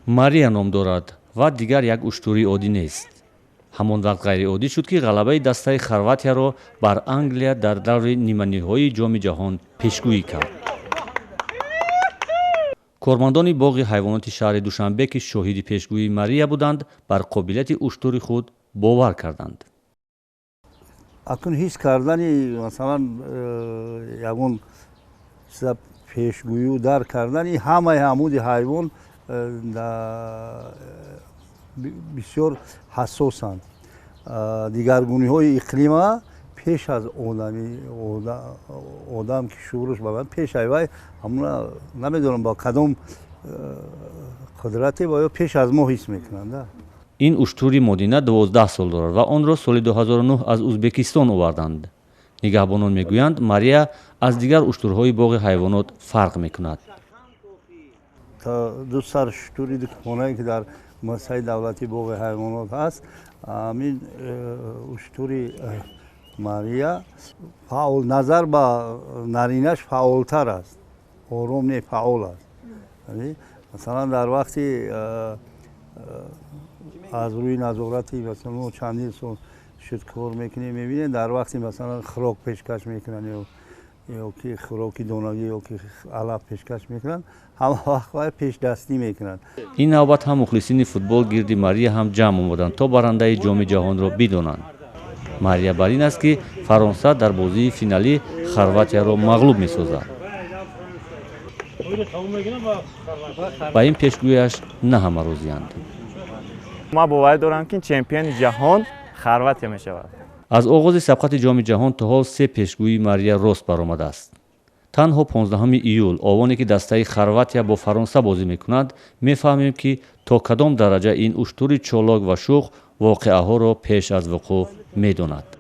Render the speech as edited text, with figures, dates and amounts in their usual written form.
Мария ном дорад ва дигар як уштури оддӣ нест. Ҳамон вақт ғайриоддӣ шуд, ки ғалабаи дастаи Хорватияро бар Англия дар даври ниманиҳоии Ҷоми ҷаҳон пешгӯӣ кард. Кормандони боғи ҳайвоноти шаҳри Душанбе, ки шоҳиди пешгӯии Мария буданд, бар қобилияти уштури худ бовар карданд. Акун ҳис кардани, масалан, ягон чиза пешгӯю дарк кардани ҳамаи ҳамуди ҳайвон бисёр ҳассосанд. Дигаргуниҳои иқлима пеш аз одами одам ки шуураш баланд, пеш ай вай ҳамуна, намедонам, ба кадом қудрате ва ё пеш аз мо ҳис мекунанд. Ин уштури модина 12 сол дорад ва онро соли 2009 аз Узбекистон оварданд. Нигаҳбонон мегӯянд, Мария аз дигар уштурҳои боғи ҳайвонот фарқ мекунад. Ду сар шутури дуконае, ки дар муассисаи давлатии боғи ҳайвонот ҳаст, ҳамин уштури Мария фаъол, назар ба наринаш фаъолтар аст, ором не, фаъол аст. Масалан, дар вақти аз рӯи назорати, масалан, мо чандин сол шуд кор мекунем, мебинем, дар вақти, масалан, хӯрок пешкаш мекунанд ё ки хӯроки донагӣ, ё ки алаф пешкаш мекунанд, ҳама вақт вай пешдастӣ мекунанд. Ин навбат ҳам мухлисини футбол гирди Мария ҳам ҷамъ омаданд, то барандаи Ҷоми ҷаҳонро бидонанд. Мария бар ин аст, ки Фаронса дар бозии финалӣ Хорватияро мағлуб месозад. Ба ин пешгӯяш на ҳама розианд. Ман боварӣ дорам, ки чемпиони ҷаҳон Хорватия мешавад. Аз оғози сабқати Ҷоми ҷаҳон то ҳол се пешгӯии Мария рост баромадааст. Танҳо 15 июл, овоне ки дастаи Хорватия бо Фаронса бозӣ мекунад, мефаҳмем, ки то кадом дараҷа ин уштури чолок ва шӯх воқеаҳоро пеш аз вуқӯъ медонад.